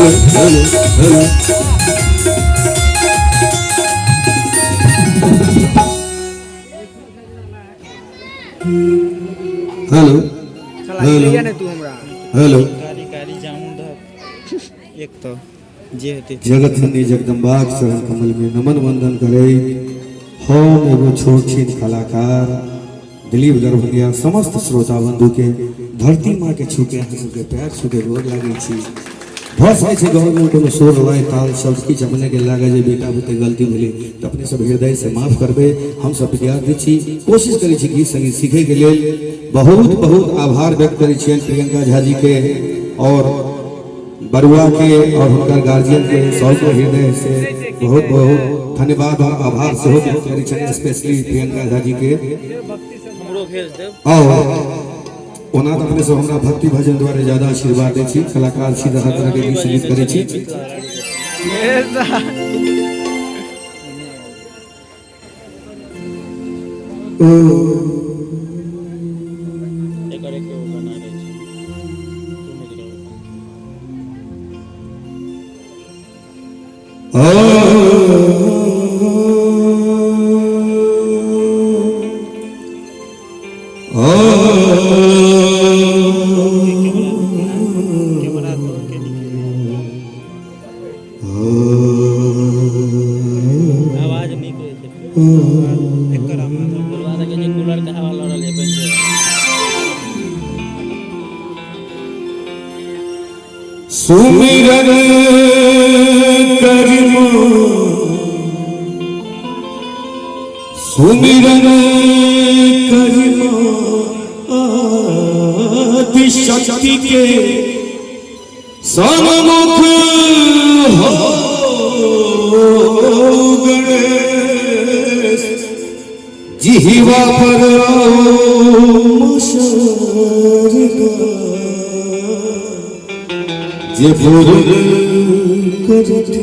Hello hello hello. Hello hello hello. कारी कारी जामुन धक एक तो जे हेतै। जगत जननी जगदम्बाक चरण कमल में नमन वंदन करे हम एगो छोट छीन कलाकार दिलीप दरभंगिया समस्त श्रोता बंधु के धरती माँ के छूके अहाँ सबके पैर छूके गोर लागै छी। भऽ सकै छै गाँव में कोनो शोर लय ताल शब्द किछु अपने के लागै जे बेटा बुते गलती भेलै तऽ अपने सब हृदय से माफ करबै। हम सब विद्यार्थी छी, कोशिश करै छी गीत संगीत सीखै के लेल। बहुत बहुत आभार व्यक्त करै छियनि प्रियंका झा जी के और बरुआ के और हुनकर गार्जियन के, सबके हृदय से बहुत बहुत धन्यवाद और आभार सेहो व्यक्त करै छियनि, स्पेशली प्रियंका झा जी के। हमरो भेज देब। और ओना तऽ अपने सब हमरा भक्ति भजन द्वारे ज्यादा आशीर्वाद दै छी, कलाकार छी, तरह तरह के गीत संगीत करै छी। एकर एक गाना रहै छै, सुनैत रहू। कैमरा के आवाज नीक रहै छै एकर। आवाज देखै छै, कूलर के हवा लऽ रहल छै बेंच। सुमिरन करिम सुमिरन करिम आदि शक्ति के सन्मुख हो गणेश जिहिवा पर जे पूर्ण करती।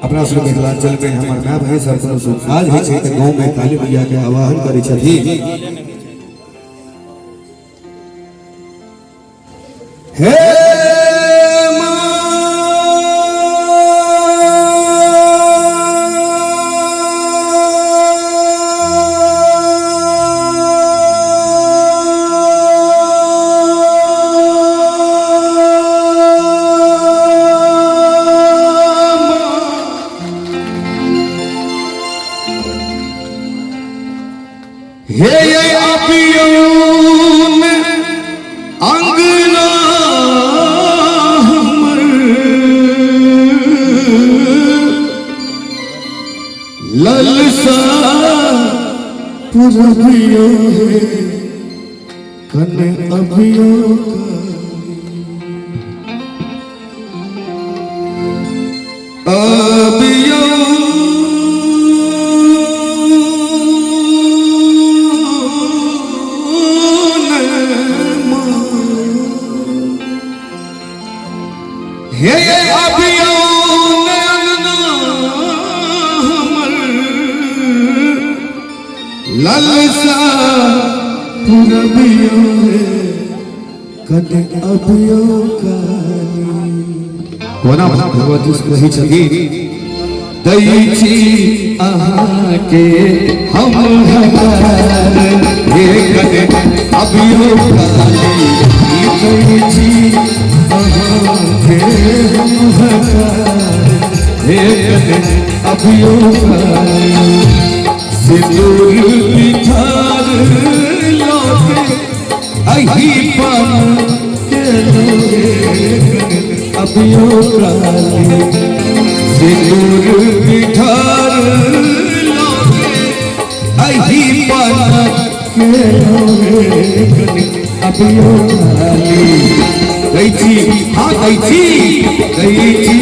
अपना सब मिथिलांचल में हमर माय भाई सब कोनो शुभ काज होइ छै तऽ गाँव में काली मैया के आवाहन करै छथिन। हे हे अपियौन अंगना हमर ललसा पुरबियो हे कन अभियो अबियो हे अबियो अंगना हमर ललसा पुरबियो हे कने अबियो काली। कोना भगवती कहै छथिन, दै छी अहाँके हम हकार हे कने अबियो काली, दै छी अहाँके हम हकार हे कने अबियो काली। सिंदूर पिठार लौटे अही पान के लोगे अबियो काली, सिंदूर पिठार लौटे अही पान के लोगे अबियो काली। दै छी, हाँ दै छी, दै छी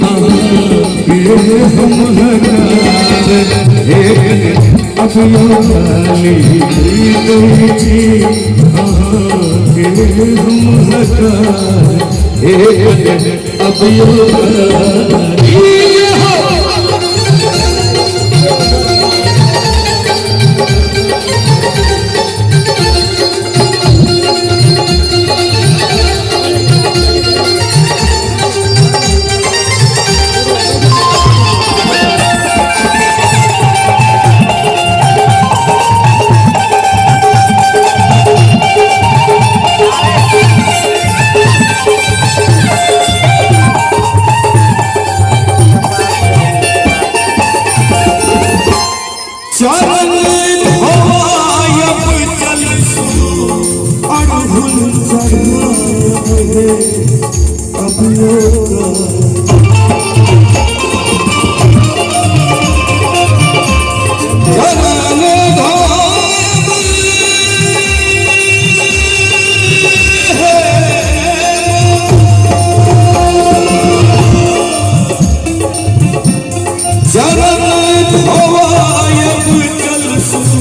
अहाँके हम हकार हे अबियो काली, दै छी अहाँके हम हकार हे अबियो काली। हो अभियो चरण धोयब चरण धोवायब चल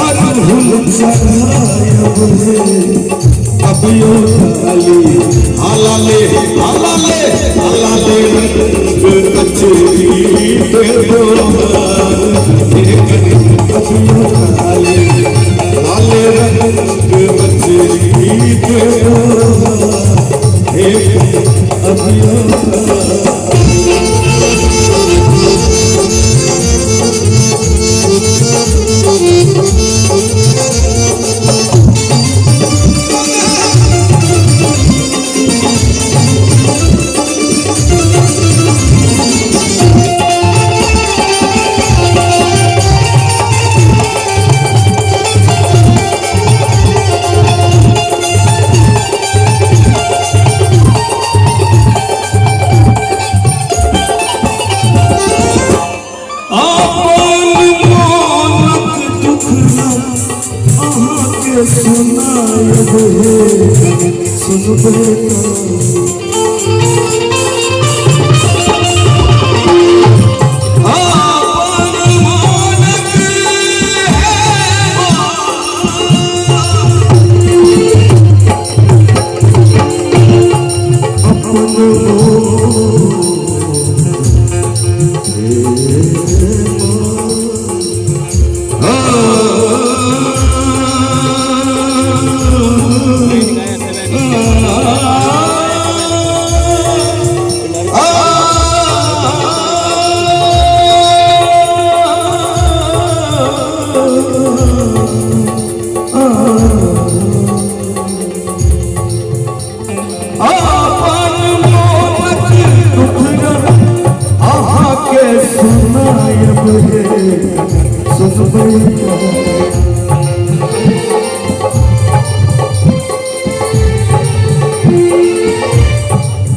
अरहुल चढ़ायब हे अभियो काली आलाले आलाले आलाले रंग कचरी देवो अभियो काली लाले रंग कचरी देवो अभियो अपन मोनक दुख अहाँके सुनायब हे सुनबै अपन मोनक अपन अपन मोनक दुख अहाँके सुनायब हे सुनबै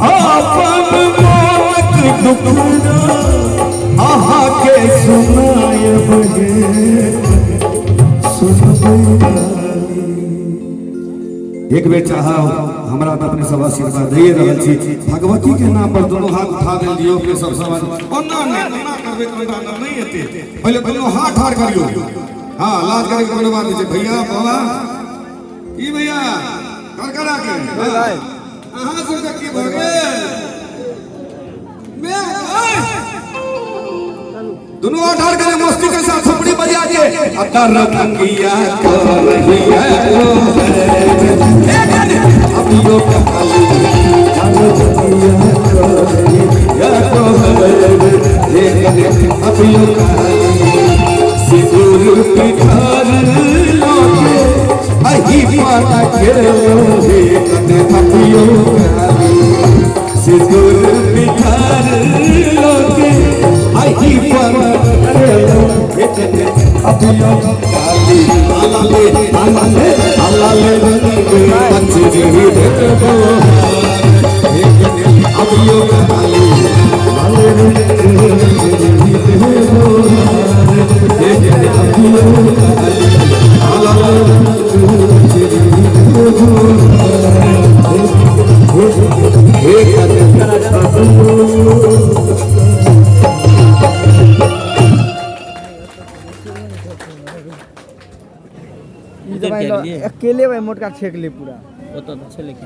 अपन मोनक दुख अहाँके सुनायब हे सुनबै। एक बेर चाहब हमरा तऽ अपने सब आशीर्वाद दैए रहल छी, भगवती के नाम पर दोनों हाथ उठा देल दियौ अपने सब समाज। ओना नहि ओना करबै तऽ ओना नहि हेतै, पहिले दोनों हाथ ठाढ़ करियौ। हाँ, लाज करे के कोनो बात नहि छै। भैया बाबा की भैया करकरा के अहाँ सबके की भऽ गेल? दोनों हाथ ठाढ़ करे मस्ती के साथ थपड़ी बजा के अतर रंगिया करहिया अभियो काली अभियो काली सिंदूर पिठार लोके अही पाना के लोहे कने अभियो काली सिंदूर पिठार लोके अही पाना के लोहे कने अभियो काली आलाले आलाले आलाले रंग बच्चे देबो अभियो काली लाले रंग देबो अभियो काली आलाले रंग देबो अकेले भाई मोटका छेक ले पूरा ओतऽ तऽ छै लेकिन।